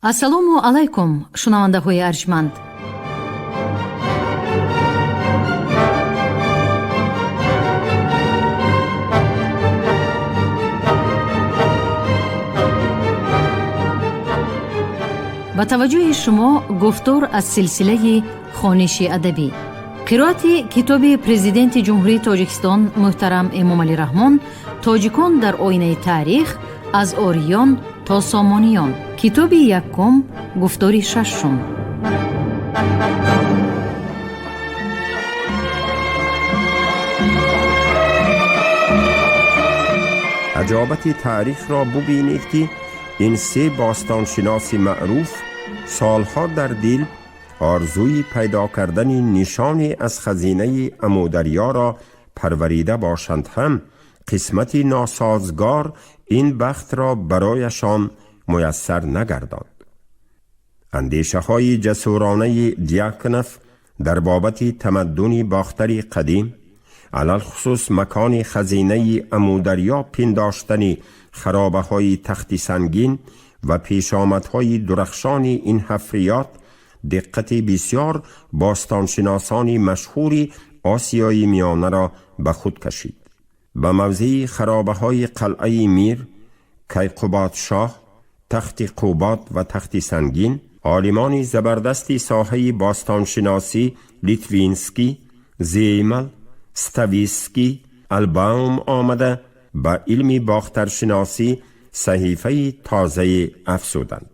Ассалому алайкум, шунавандаҳои арҷманд. Ба таваҷҷӯҳи шумо гуфтор аз силсилаи хониши адабӣ, қироати китоби Президенти Ҷумҳурии Тоҷикистон муҳтарам Эмомалӣ Раҳмон «Тоҷикон дар оинаи таърих: аз ориён то сомониён», китоби якум, гуфтори шашум. Аҷобати таърихро бубинед, ки ин се бостоншиноси маъруф солҳо дар дил орзуи пайдо кардани нишоне аз хазинаи Амударёро парварида бошанд ҳам, қисмати носозгор ин бахтро барояшон муяссар нагардонд. Андешаҳои ҷасуронаи Дьяконов дар бобати тамаддуни Бохтари қадим, алалхусус макони хазинаи Амударё пиндоштани харобаҳои Тахти Сангин ва пешомадҳои дурахшони ин ҳафриёт, диққати бисёр бостоншиносони машҳури Осиёи Миёнаро ба худ кашид. Ба мавзеи харобаҳои қалъаи Мир Кайқубодшоҳ, Тахти Қубод ва Тахти Сангин олимони забардасти соҳаи бостоншиносӣ Литвинский, Зеймал, Ставиский, Албаум омада, ба илми бохтаршиносӣ саҳифаи тозае афзуданд.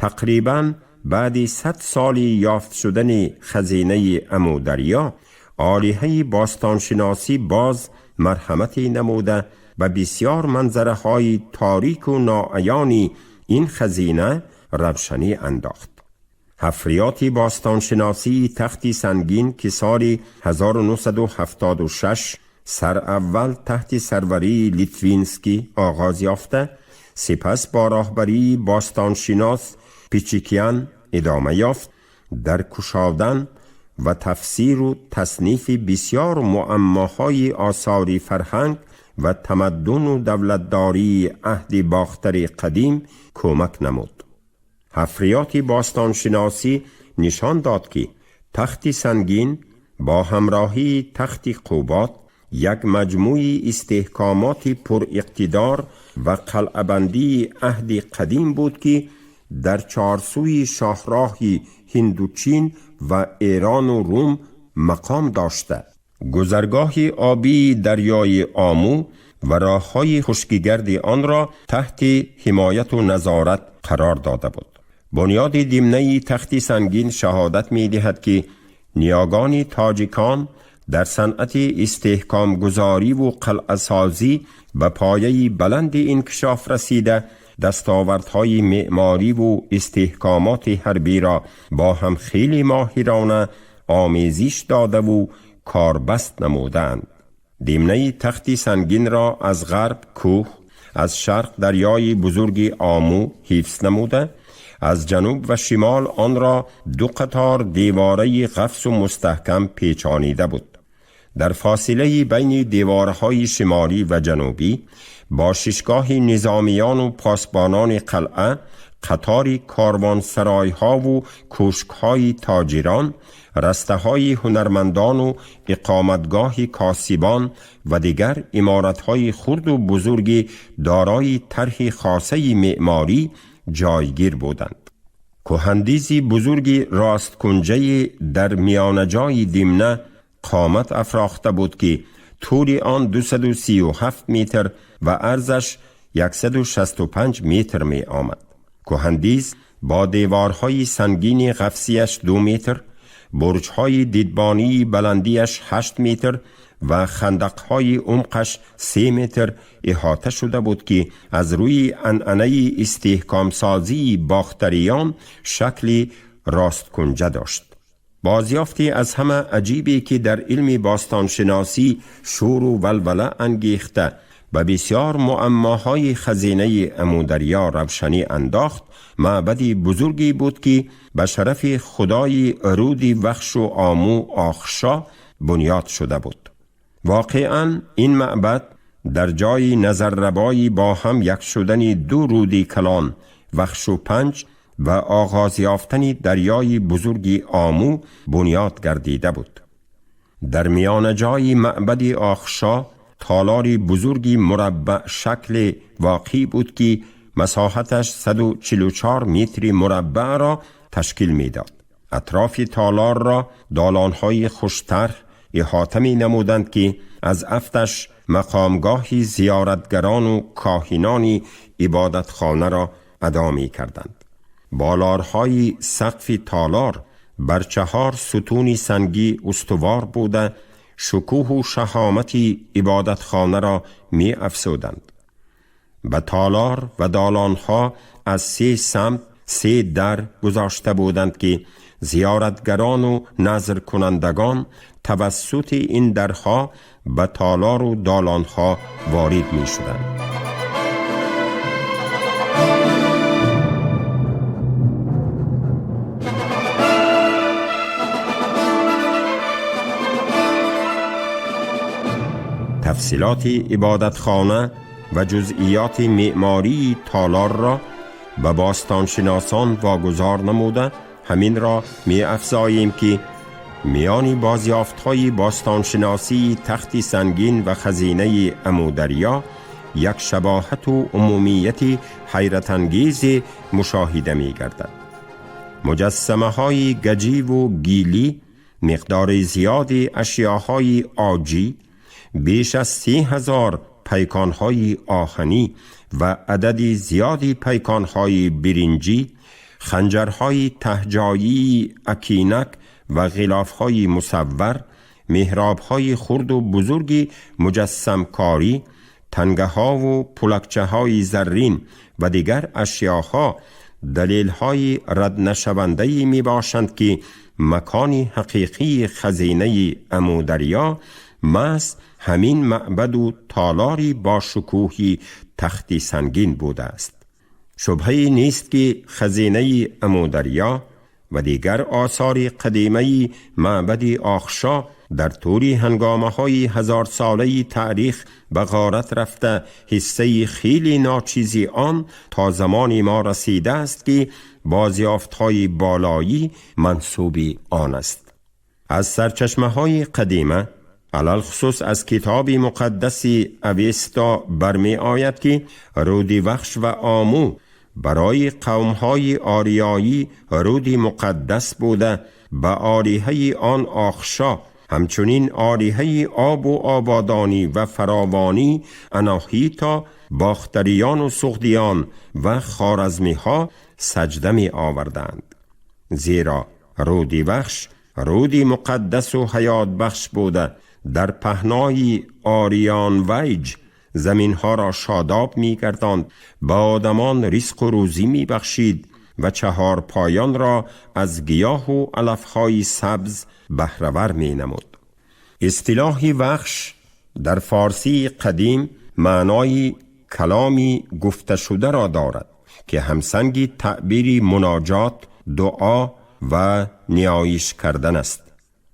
Тақрибан баъди 100 соли ёфт шудани хазинаи Амударё, олиҳаи бостоншиносӣ боз марҳамате намуда, ба бисёр манзараҳои торику ноаёни ин хазина равшанӣ андохт. Ҳафриёти бостоншиносии Тахти Сангин, ки соли 1976 сараввал таҳти сарварии Литвинский оғоз ёфта, сипас бо роҳбарии бостоншинос Пичикян идома ёфт, дар кушодан ва тафсиру таснифи бисёр муаммоҳои осори фарҳанг ва тамаддуну давлатдории аҳди Бохтари қадим кӯмак намуд. Ҳафриёти бостоншиносӣ нишон дод, ки Тахти Сангин бо ҳамроҳии Тахти Қубод як маҷмӯи истеҳкомоти пуриқтидор ва қалъабандии аҳди қадим буд, ки дар чорсӯи шоҳроҳи Ҳиндучин ва Эрону Рум мақом дошта, гузаргоҳи обии дарёи Омӯ ва роҳҳои хушкигарди онро таҳти ҳимояту назорат қарор дода буд. Бунёди димнаи Тахти Сангин шаҳодат медиҳад, ки ниёгони тоҷикон дар санъати истеҳкомгузориву қалъасозӣ ба пояи баланди инкишоф расида, дастовардҳои меъмориву истеҳкомоти ҳарбиро бо ҳам хеле моҳирона омезиш додаву корбаст намудаанд. Димнаи Тахти Сангинро аз ғарб кӯҳ, аз шарқ дарёи бузурги Омӯ ҳифз намуда, аз ҷануб ва шимол онро ду қатор девораи ғафсу мустаҳкам печонида буд. Дар фосилаи байни девораҳои шимолӣ ва ҷанубӣ бо шишгоҳи низомиёну посбонони қалъа, қатори корвонсаройҳову кӯшкҳои тоҷирон, растаҳои ҳунармандону иқоматгоҳи косибон ва дигар иморатҳои хурду бузурги дорои тарҳи хосаи меъморӣ ҷойгир буданд. Кӯҳандизи бузурги росткунҷае дар миёнаҷои димна қомат афрохта буд, ки тӯли он 237 метр ва арзаш 165 метр меомад. Кӯҳандиз бо деворҳои сангини ғафсияш 2 метр, бурҷҳои дидбонии баландиаш 8 метр ва хандақҳои умқаш 3 метр иҳота шуда буд, ки аз рӯи анъанаи истеҳкомсозии бохтариён шакли росткунҷа дошт. Бозёфте аз ҳама аҷибе, ки дар илми бостоншиносӣ шӯру валвала ангехта, ба бисёр муаммоҳои хазинаи Амударё равшанӣ андохт, маъбади бузурге буд, ки ба шарафи худои руди Вахшу Омӯ Охшо бунёд шуда буд. Воқеан, ин маъбад дар ҷои назаррабои бо ҳам як шудани ду руди калон, Вахшу Панҷ, و آغاز یافتن دریای بزرگ آمو بنیاد گردیده بود. در میان جای معبد آخشا تالاری بزرگی مربع شکل واقعی بود که مساحتش 144 متر مربع را تشکیل میداد. اطراف تالار را دالانهای خوشتر احاطه می نمودند که از افتش مقامگاهی زیارتگران و کاهنان عبادتخانه را ادا می کردند. بالارهای سقف تالار بر 4 ستون سنگی استوار بوده شکوه و شهامت عبادتخانه را می افزودند. به تالار و دالانها از 3 سمت 3 در گذاشته بودند که زیارتگران و نظر کنندگان توسط این درها به تالار و دالانها وارد می شدند. تفصیلات عبادتخانه و جزئیات معماری تالار را به باستانشناسان واگذار نموده همین را می افزاییم که میان بازیافت‌های باستانشناسی تخت سنگین و خزینه امودریا یک شباهت و عمومیت حیرت انگیز مشاهده می گردد. مجسمه های گجی و گیلی، مقدار زیادی اشیاهای آجی، بیش از 30,000 پیکانهای آهنی و عدد زیادی پیکانهای برنجی، خنجرهای تهجایی اکینک و غلافهای مصور، محرابهای خرد و بزرگی مجسمکاری، تنگه ها و پلکچه های زرین و دیگر اشیاها دلیلهای رد نشونده‌ای می باشند که مکان حقیقی خزینه امودریا محض همین معبد و تالاری با شکوهی تختی سنگین بوده است. شبهه نیست که خزینه امودریا و دیگر آثار قدیمه معبد آخشا در طول هنگامه های 1000 ساله تاریخ به غارت رفته حصه خیلی ناچیزی آن تا زمان ما رسیده است که بازیافت های بالایی منسوب آن است. از سرچشمه های قدیمه علالخصوص از کتاب مقدس اوستا برمی آید که رودی وخش و آمو برای قومهای آریایی رودی مقدس بوده به آریحه آن آخشا، همچنین آریحه آب و آبادانی و فراوانی اناهیتا، باختریان و سغدیان و خوارزمی ها سجده می آوردند. زیرا رودی وخش رودی مقدس و حیات بخش بوده در پهنای آریان ویج زمینها را شاداب می گرداند، با آدمان رزق و روزی می بخشید و 4 پایان را از گیاه و علفهای سبز بهره‌ور می نمود. اصطلاح وخش در فارسی قدیم معنای کلامی گفته شده را دارد که همسنگ تعبیر مناجات، دعا و نیایش کردن است.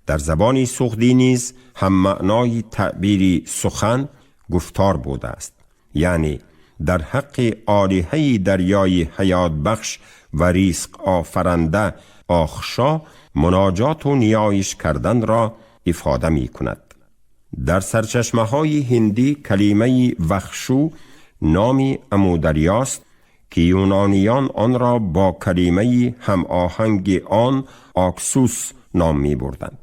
در زبان سغدی نیز هم معنای تعبیر سخن گفتار بوده است، یعنی در حق آلیهه دریای حیات بخش و ریسق آفرنده آخشا مناجات و نیایش کردن را افاده می کند. در سرچشمه های هندی کلمه وخشو نام امودریاست که یونانیان آن را با کلمه هم آهنگ آن آکسوس نام می بردند.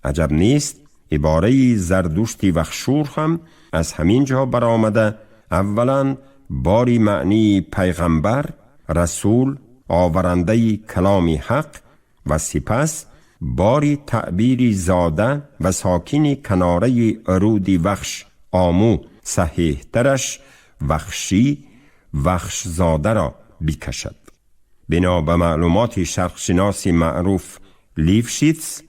عجب نیست عباره زردشتی وخشور هم از همین جا برآمده. اولا باری معنی پیغمبر، رسول، آورنده کلام حق و سپس باری تعبیر زاده و ساکن کناره رودی وخش آمو، صحیح ترش وخشی، وخش زاده را بکشد. بنا به معلومات شرقشناس معروف لیفشیتس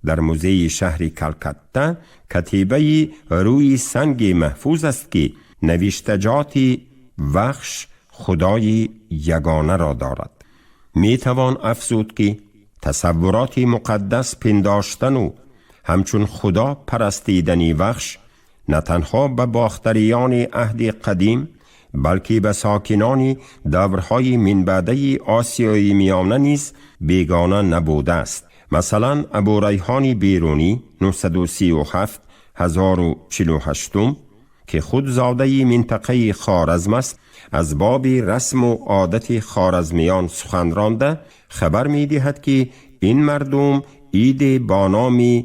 در موزه شهر کلکته کتیبه روی سنگ محفوظ است که نوشتجات وخش خدای یگانه را دارد. می توان افزود که تصورات مقدس پنداشتن و همچون خدا پرستیدنی وخش نه تنها به باختریان عهد قدیم بلکه به ساکنان دورهای منبعده آسیای میانه نیز بیگانه نبوده است. مثلا ابوریحان بیرونی 937 1048 که خود زاده منطقه خوارزم است، از باب رسم و عادت خوارزمیان سخن رانده خبر می دهد که این مردم عید با نام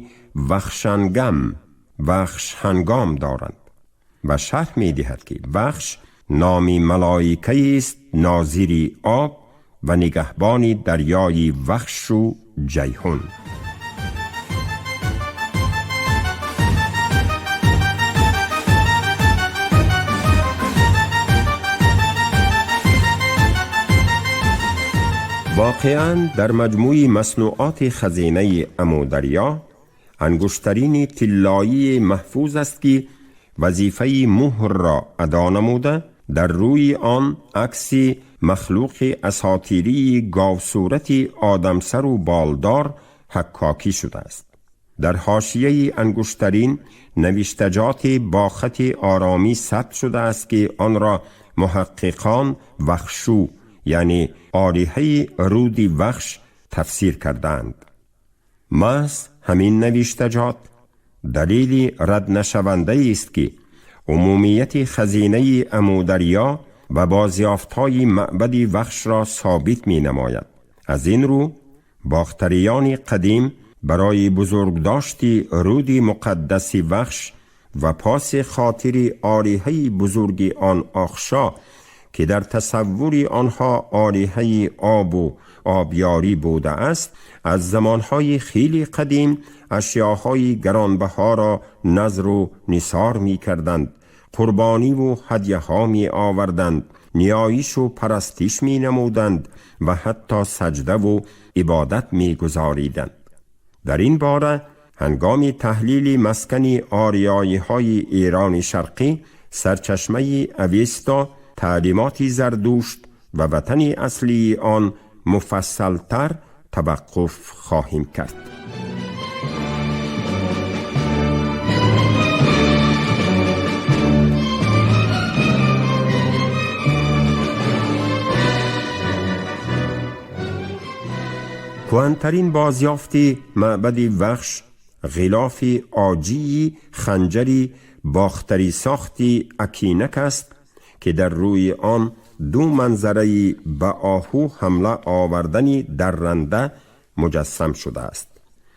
وخشنگم وخش هنگام دارند و شرح می دهد که وخش نام ملائکه است ناظر آب و نگهبان دریای وخش و جیحون. واقعا در مجموع مصنوعات خزینه امودریا انگشترین طلایی محفوظ است که وظیفه مهر را ادا نموده در روی آن عکس مخلوق اساطیری گاوصورت آدمسر و بالدار حکاکی شده است. در حاشیه انگشترین نوشتجات با خط آرامی ثبت شده است که آن را محققان وخشو یعنی آلیهه رودی وخش تفسیر کردند. محض همین نوشتجات دلیل رد نشونده است که عمومیت خزینه امودریا و بازیافت‌های معبد وخش را ثابت می نماید. از این رو باختریان قدیم برای بزرگداشت رود مقدس وخش و پاس خاطر آلیهه بزرگ آن آخشا که در تصور آنها آلیهه آب و آبیاری بوده است، از زمانهای خیلی قدیم اشیاهای گرانبها را نذر و نثار می کردند، قربانی و هدیه ها می آوردند، نیایش و پرستش می نمودند و حتی سجده و عبادت می گذاریدند. در این باره هنگام تحلیل مسکن آریایی های ایران شرقی، سرچشمه اوستا، تعلیمات زردشت و وطن اصلی آن مفصلتر توقف خواهیم کرد. کهن‌ترین بازیافت معبد وخش غلاف عاجی خنجری باختری ساختی اکینک است که در روی آن دو منظره به آهو حمله آوردنی درنده مجسم شده است.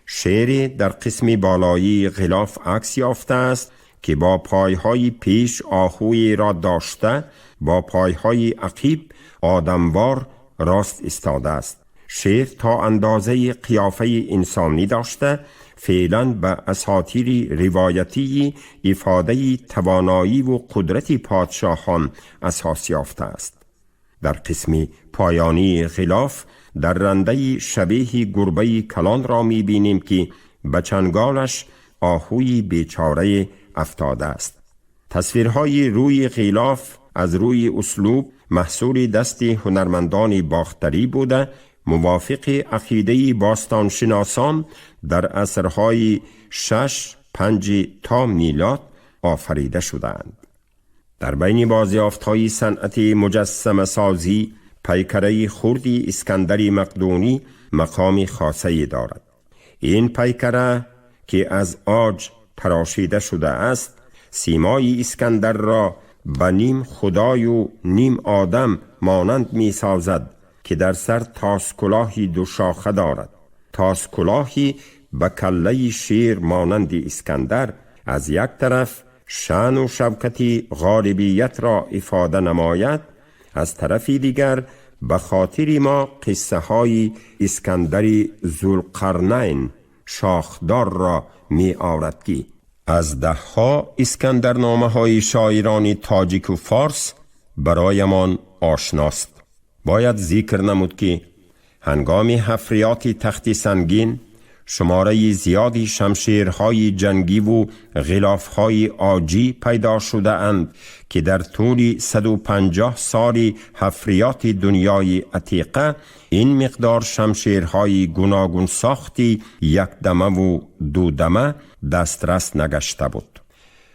شعر در قسم بالایی غلاف عکس یافته است که با پایهای پیش آهوی را داشته، با پایهای عقیب آدموار راست ایستاده است. شعر تا اندازه قیافه انسانی داشته، فعلا به اساطیر روایتی افاده توانایی و قدرت پادشاهان اساس یافته است. در قسم پایانی غلاف در رنده شبیه گربه کلان را می‌بینیم که به چنگالش آهوی بیچاره افتاده است. تصویرهای روی غلاف از روی اسلوب محصول دست هنرمندان باختری بوده، موافق عقیده باستانشناسان در عصرهای 6-5 تا میلاد آفریده شدند. در بین بازیافت‌های صنعت مجسمه سازی، پیکره خردی اسکندری مقدونی مقام خاصی دارد. این پیکره که از عاج تراشیده شده است، سیمای اسکندر را به نیم خدای و نیم آدم مانند می سازد که در سر تاس کلاهی دو شاخه دارد. تاس کلاهی به کله شیر مانند اسکندر از یک طرف شأن و شوکت غالبیت را افاده نماید، از طرف دیگر به خاطر ما قصه های اسکندر ذوالقرنین شاخدار را می آورد که از دهها اسکندرنامه های شاعران تاجیک و فارس برایمان آشناست. باید ذکر نمود که هنگام حفریات تخت سنگین شماره زیادی شمشیرهای جنگی و غلافهای عاجی پیدا شده اند که در طول 150 سال حفریات دنیای عتیقه این مقدار شمشیرهای گوناگون ساختی یک دمه و دو دمه دسترس نگشته بود.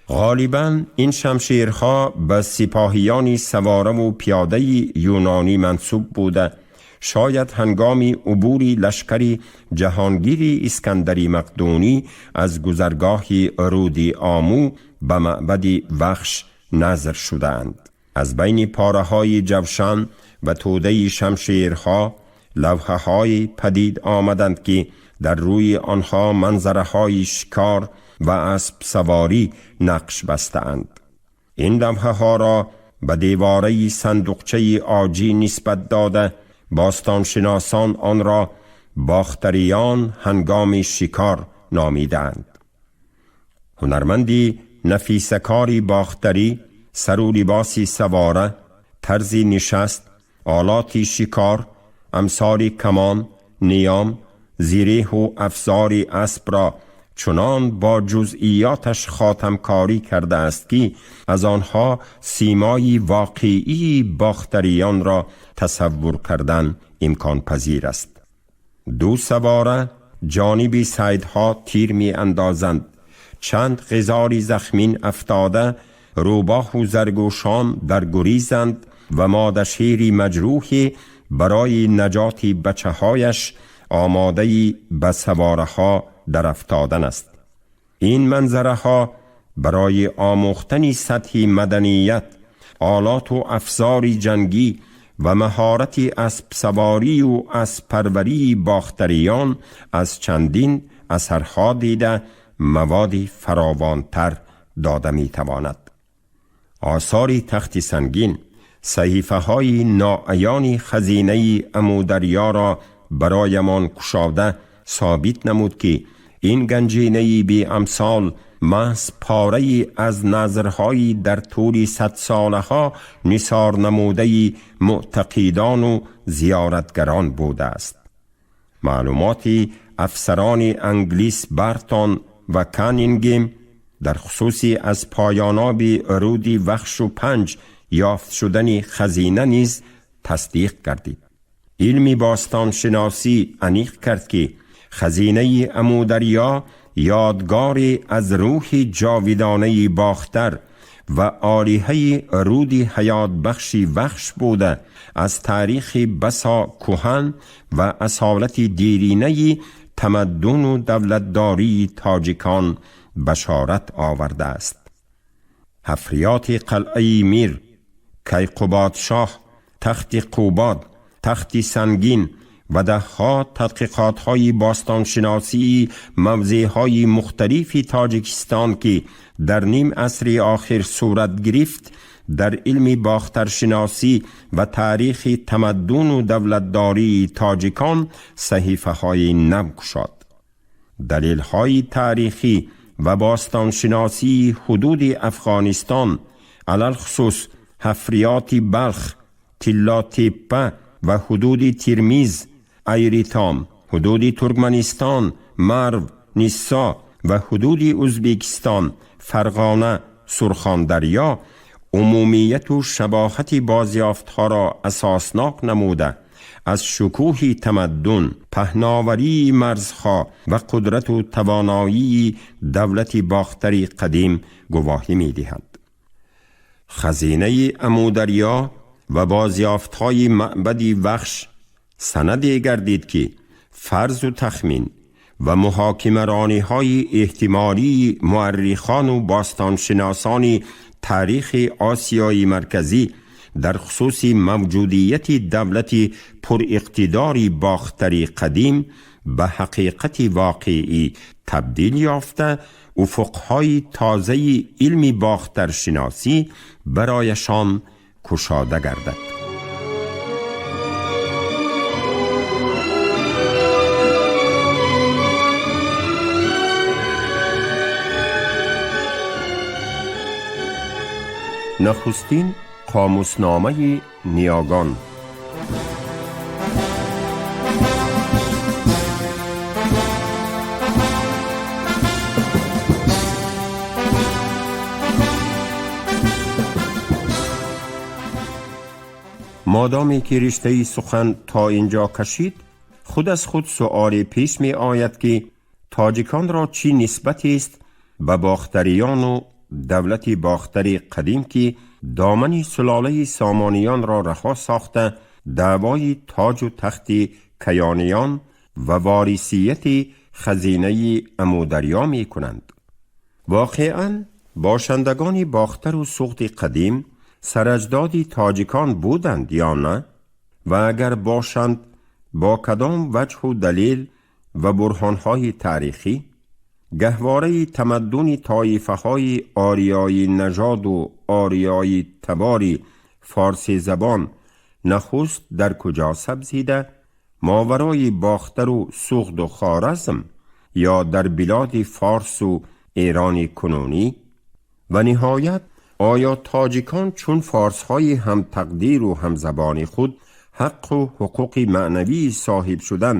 غالبا این شمشیرها به سپاهیان سواره و پیاده یونانی منسوب بوده، شاید هنگام عبور لشکر جهانگیری اسکندری مقدونی از گذرگاه رودی آمو به معبد وخش نظر شدند. از بین پاره های جوشن و توده شمشیرها لوحه های پدید آمدند که در روی آنها منظره های شکار و اسب سواری نقش بستند. این لوحه ها را به دیواره صندوقچه آجی نسبت داده باستانشناسان آن را باختریان هنگام شکار نامیدند. هنرمندی نفیسکاری باختری سر و لباسی سواره، طرز نشست، آلات شکار، امثال کمان، نیام، زیره و افزار اسب را چنان با جزئیاتش خاتمکاری کرده است که از آنها سیمای واقعی باختریان را تصور کردن امکان پذیر است. دو سواره جانب صیدها تیر می اندازند. چند غزال زخمین افتاده، روباه و زرگوشان در گریزند و ماده شیری مجروح برای نجات بچه هایش آماده به سواره ها در افتادن است. این منظره ها برای آموختن سطح مدنیت، آلات و افزار جنگی و مهارت اسب سواری و اسب پروری باختریان از چندین اثرها دیده موادی فراوانتر داده می تواند. آثار تخت سنگین صحیفه های ناعیان خزینه امودریا را برایمان کشاده ثابت نمود که این گنجینه بی امثال محض پاره از نظرهای در طول 100 سالها نثار نموده معتقدان و زیارتگران بوده است. معلومات افسران انگلیس برتون و کانینگیم در خصوص از پایاناب رودی وخش و پنج یافت شدن خزینه نیز تصدیق گردید. علم باستان شناسی انیق کرد که خزینه امودریا یادگار از روح جاویدانه باختر و آلیهه رودی حیات بخشی وخش بوده از تاریخ بسا کهن و اصالت دیرینه تمدن و دولتداری تاجیکان بشارت آورده است. حفریات قلعه میر، کیقباد شاه، تخت قوباد، تخت سنگین و دهها تحقیقات های باستانشناسی موضع های مختلف تاجیکستان که در نیم عصر آخر صورت گرفت، در علم باخترشناسی و تاریخ تمدن و دولتداری تاجیکان صحیفه های نو گشاد. دلیل های تاریخی و باستانشناسی حدود افغانستان، علی‌الخصوص حفریات بلخ، تلا تپه و حدود ترمیز، ایریتام، حدود ترکمنستان، مرو، نیسا و حدود ازبکستان، فرغانه، سرخاندریا عمومیت و شباهت بازیافتها را اساسناک نموده از شکوه تمدن، پهناوری مرزها و قدرت و توانایی دولت باختری قدیم گواهی می دهند. خزینه امودریا و بازیافتهای معبد وخش سندی گردید که فرض و تخمین و محاکمه رانی های احتمالی مورخان و باستانشناسان تاریخ آسیای مرکزی در خصوص موجودیت دولت پر اقتدار باختری قدیم به حقیقت واقعی تبدیل یافته افقهای تازه علم باخترشناسی برایشان کشاده گردد. نخستین قاموسنامه نیاگان. مادامی که رشته سخن تا اینجا کشید، خود از خود سؤال پیش می آید که تاجیکان را چی نسبتی است به باختریان و давлати Бохтари қадим, ки домани сулолаи Сомониёнро раҳо сохта, даъвои тоҷу тахти Каёниён ва ворисияти хазинаи Амударё мекунанд. Воқеан, бошандагони Бохтару Суғди қадим сараҷдоди тоҷикон буданд ё на? Ва агар бошанд, бо кадом ваҷҳу далел ва бурҳонҳои таърихӣ? Гаҳвораи тамаддуни тоифаҳои ориёи нажоду ориёи табори форсизабон нахуст дар куҷо сабзида? Моварои Бохтару Суғду Хоразм ё дар билоди Форсу Эрони кунунӣ? Ва ниҳоят, оё тоҷикон чун форсҳои ҳамтақдиру ҳамзабони худ ҳаққу ҳуқуқи маънавии соҳиб шудан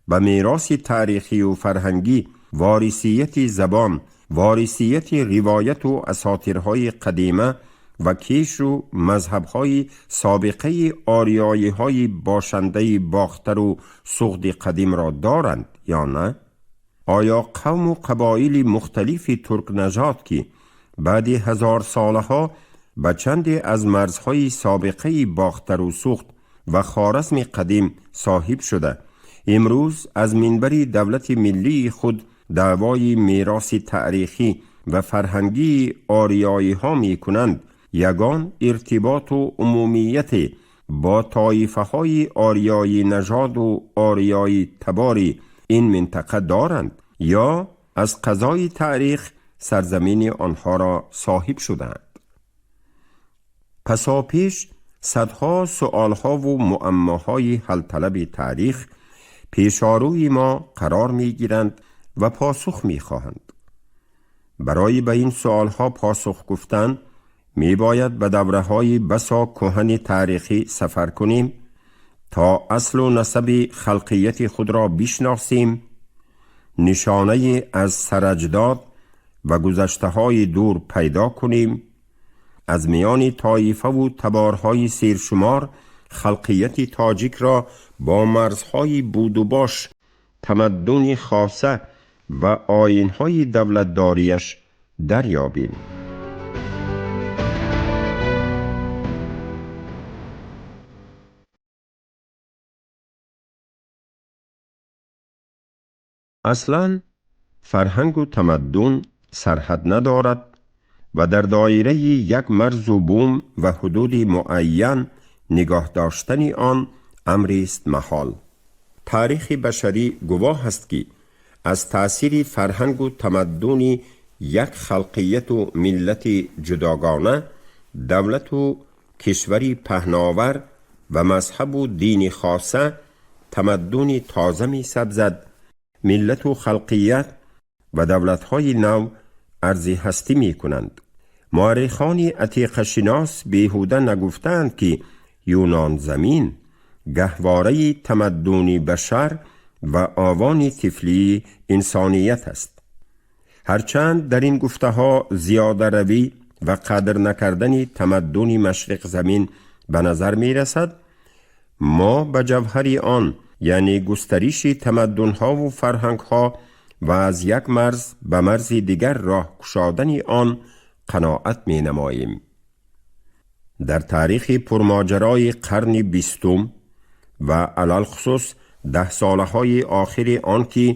ба мероси таърихию фарҳангӣ, ворисияти забон, ворисияти ривояту асотирҳои қадима ва кишу мазҳабҳои собиқаи ориёиҳои бошандаи Бохтару Суғди қадимро доранд ё на? Оё қавму қабоили мухталифи туркнажод, ки баъди ҳазорсолаҳо ба чанде аз марзҳои собиқаи Бохтару Суғд ва Хоразми қадим соҳиб шуда, имрӯз аз минбари давлати миллии худ даъвои мероси таърихӣ ва фарҳангии ориёиҳо мекунанд, ягон иртиботу умумияте бо тоифаҳои ориёи нажоду ориёи табори ин минтақа доранд ё аз қазои таърих сарзамини онҳоро соҳиб шудаанд? Пасопеш садҳо суолҳову муаммоҳои ҳалталаби таърих пешорӯи мо қарор мегиранд ва посух мехоҳанд. Барои ба ин суолҳо посух гуфтан мебояд ба давраҳои басо кӯҳани таърихӣ сафар кунем, то аслу насаби халқияти худро бишносем, нишонае аз сараҷдод ва гузаштаҳои дур пайдо кунем, аз миёни тоифаву таборҳои сершумор халқияти тоҷикро бо марзҳои будубош, тамаддуни хоса ва оинҳои давлатдориаш дарёбем. Аслан фарҳангу тамаддун сарҳад надорад ва дар доираи як марзу бум ва ҳудуди муайян нигоҳ доштани он амрист маҳол. Таърихи башарӣ гувоҳ аст, ки аз таъсири фарҳангу тамаддуни як халқияту миллати ҷудогона давлату кишвари паҳновар ва мазҳабу дини хоса тамаддуни тоза месабзад, миллату халқият ва давлатҳои нав арзи ҳастӣ мекунанд. Муаррихони атиқашинос беҳуда нагуфтаанд, ки Юнонзамин гаҳвораи тамаддуни башар ва овони тифлии инсоният аст. Ҳарчанд дар ин гуфтаҳо зиёдаравӣ ва қадр накардани тамаддуни машриқзамин ба назар мерасад, мо ба ҷавҳари он, яъне густариши тамаддунҳову фарҳангҳо ва аз як марз ба марзи дигар роҳ кушодани он қаноат менамоем. Дар таърихи пурмоҷарои қарни бистум ва алалхусус даҳсолаҳои охири он, ки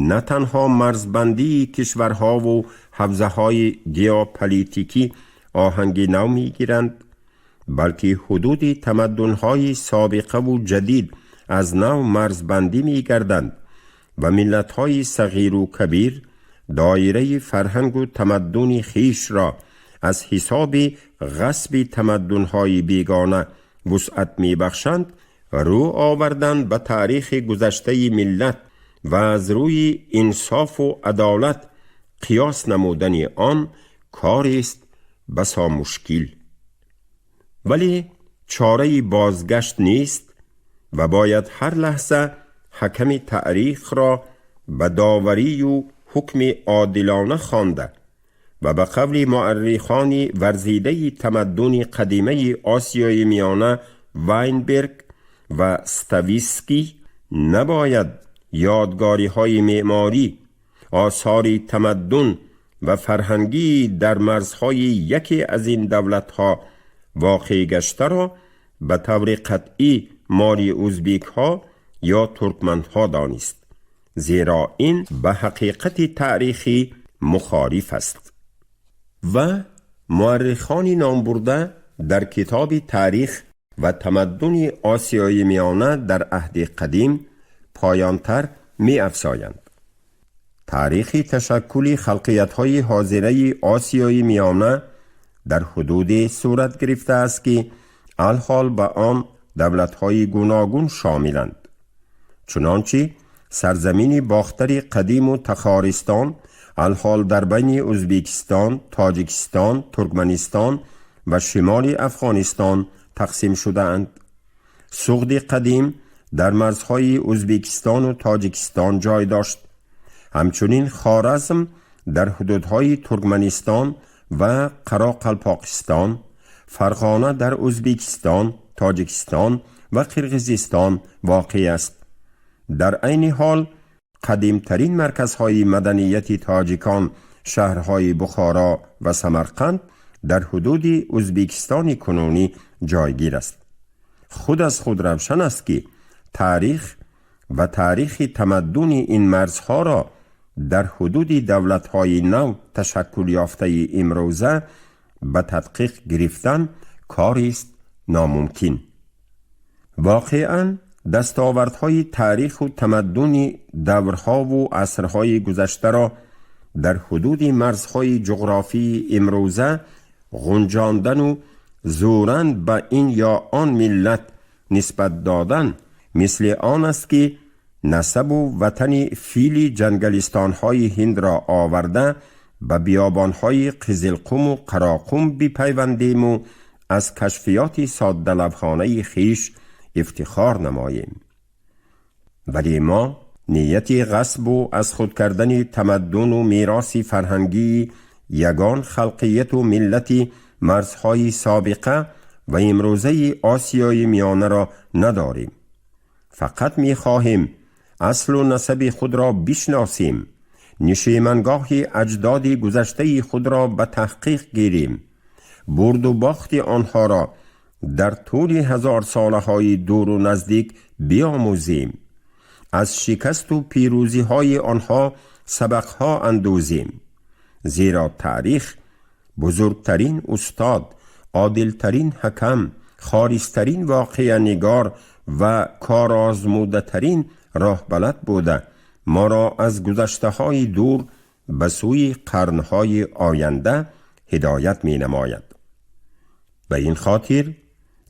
на танҳо марзбандии кишварҳову ҳавзаҳои геополитикӣ оҳанги нав мегиранд, балки ҳудуди тамаддунҳои собиқаву ҷадид аз нав марзбандӣ мегарданд ва миллатҳои сағиру кабир доираи фарҳангу тамаддуни хишро аз ҳисоби ғасби тамаддунҳои бегона вусъат мебахшанд, рӯ овардан ба таърихи гузаштаи миллат ва аз рӯи инсофу адолат қиёс намудани он корест басо мушкил. Вале чораи бозгашт нест ва бояд ҳар лаҳза ҳаками таърихро ба доварию ҳукми одилона хонда ва ба қавли муаррихони варзидаи тамаддуни қадимаи Осиёи Миёна Вайнберг ва Ставиский набояд ёдгориҳои меъморӣ, осори тамаддун و فرهنگی در مرزهای یکی از این دولتها واقع گشته را به طور قطعی مال ازبیک ها یا ترکمن ها دانست، زیرا این به حقیقت تاریخی مخالف است. و مورخان نامبرده در کتاب تاریخ و تمدن آسیای میانه در عهد قدیم پایانتر می افزایند. تاریخ تشکل خلقیت های حاضره آسیای میانه در حدود صورت گرفته است که الحال به آن دولت های گوناگون شاملند. چنانچه سرزمین باختر قدیم و تخارستان الحال در بین ازبکستان، تاجیکستان، ترکمنستان و شمال افغانستان تقسیم شده اند. سغد قدیم در مرزهای ازبکستان و تاجیکستان جای داشت. همچنین خوارزم در حدودهای ترکمنستان و قراقلپاقستان، فرغانه در ازبکستان، تاجیکستان و قرقیزستان واقع است. در عین حال قدیمترین مرکزهای مدنیت تاجیکان، شهرهای بخارا و سمرقند، در حدود ازبکستان کنونی جایگیر است. خود از خود روشن است که تاریخ و تاریخ تمدن این مرزها را در حدود دولت‌های نو تشکل یافته امروزه به تدقیق گرفتن کاری است ناممکن. واقعاً دستاوردهای تاریخ و تمدن دورها و عصرهای گذشته را در حدود مرزهای جغرافی امروزه غنجاندن و زوراً به این یا آن ملت نسبت دادن مثل آن است که نسب و وطن فیل جنگلستانهای هند را آورده به بیابانهای قزلقم و قراقم بپیوندیم و از کشفیات ساده‌لوحانه خویش افتخار نماییم. ولی ما نیت غصب و از خود کردن تمدن و میراث فرهنگی یگان خلقیت و ملت مرزهای سابقه و امروزه آسیای میانه را نداریم. فقط میخواهیم اصل و نسب خود را بشناسیم، نشیمنگاه اجداد گذشته خود را به تحقیق گیریم، برد و باخت آنها را در طول هزار ساله های دور و نزدیک بیاموزیم، از شکست و پیروزی های آنها سبقها اندوزیم، زیرا تاریخ بزرگترین استاد، عادلترین حکم، خالصترین واقعه نگار و کارآزموده ترین راه بلد بوده ما را از گذشته های دور به سوی قرنهای آینده هدایت می نماید. به این خاطر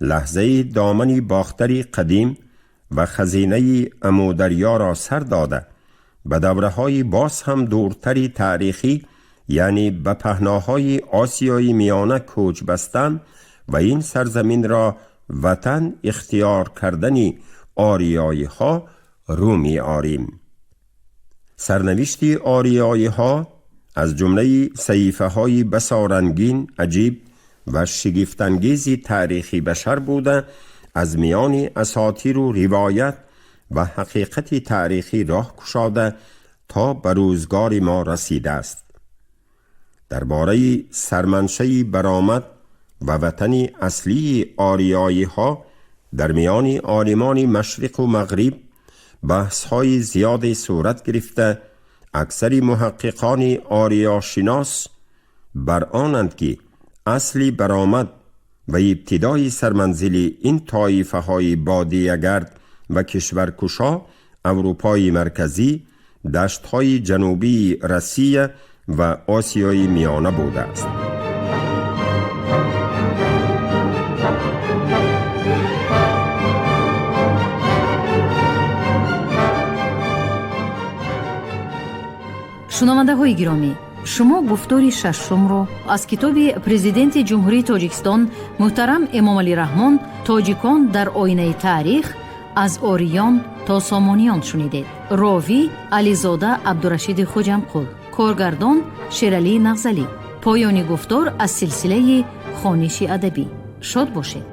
لحظه دامن باختری قدیم و خزینه امودریا را سر داده به دوره های باز هم دورتری تاریخی، یعنی به پهناهای آسیای میانه کوچ بستن و این سرزمین را وطن اختیار کردن آریایی ها رو می آریم. سرنوشت آریایی ها از جمله صحیفه های بسا رنگین، عجیب و شگفت‌انگیز تاریخی بشر بوده از میان اساطیر و روایت و حقیقت تاریخی راه گشاده تا به روزگار ما رسیده است. درباره سرمنشأ برآمد و وطن اصلی آریایی ها در میان عالمان مشرق و مغرب بحث های زیاد صورت گرفته. اکثر محققان آریاشناس بر آنند که اصلی برآمد و ابتدای سرمنزل این طایفه های بادیه‌گرد و کشورکشا اروپای مرکزی، دشت های جنوبی روسیه و آسیای میانه بوده است. Шунавандаҳои гиромӣ, шумо гуфтори шашумро аз китоби Президенти Ҷумҳурии Тоҷикистон муҳтарам Эмомалӣ Раҳмон «Тоҷикон дар оинаи таърих: аз ориён то сомониён» шунидед. Ровӣ Ализода Абдурашиди Хуҷамқул, коргардон Шералӣ Нағзалӣ. Поёни гуфтор аз силсилаи хониши адабӣ. Шод бошед.